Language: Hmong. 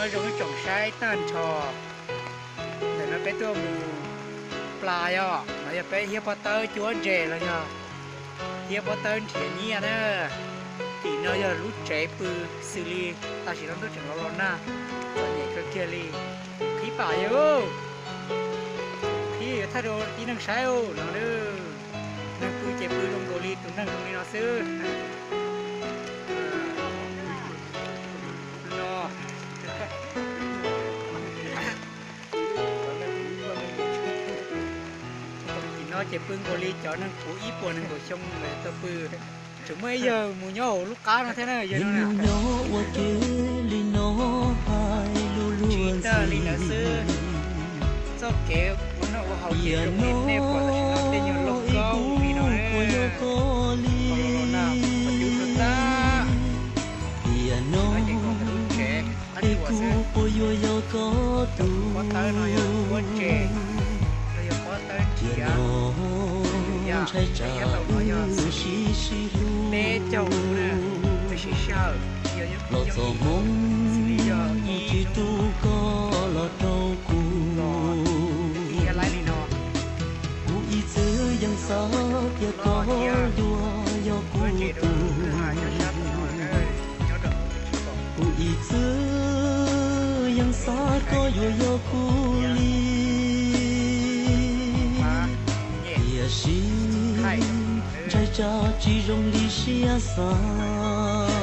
Nyob zoo ib tsoom saib tag nrho, ntawm no peb tuaj mus plas yog, no yog peb hiab pob tawb cuab ntses los yog hiab pob tawb nrhiav nyiaj na. Tim no yog lub tsev pw xws li tam sim no ntuj tseem los los nag, txom nyem kawg kiag li. Qhib pam yawg, qhib yuav thaij rau tib neeg saib no. Neeg pw ces pw zoo nkaus li tus neeg zoo li no xwb no. Tim no ces pw nkaus li cov neeg puv ib puas nees nkaum xyoo lawm tau pw. Tseem muaj ib yawg mus nyob hauv lub qab no thiab na, yawg no na. Tsis tas li ntawd xwb, txoj kev ua noj ua haus ces zoo li nej pom tam sim no tej nyuag lauj kaub li no na. Qhov no na, qhov cub tuag tag. Tam sim no ces kaum ntawm lub tsev qab tsuas xwb. Cov pob tawb no yog pob ntses, los yog pob tawb nrhiav, yam ntshai tsam no yog peb caug na, peb sib sij hawm, yog los txog hmoob tsis tu koj los rau kuv. Ib yam li no, kuv ib txwm yeej xav tias koj yuav yog kuv tus. Kuv ib txwm yeej xav koj yuav yog kuv li, tiam sis ntshai tsam tsis zoo li siab xav.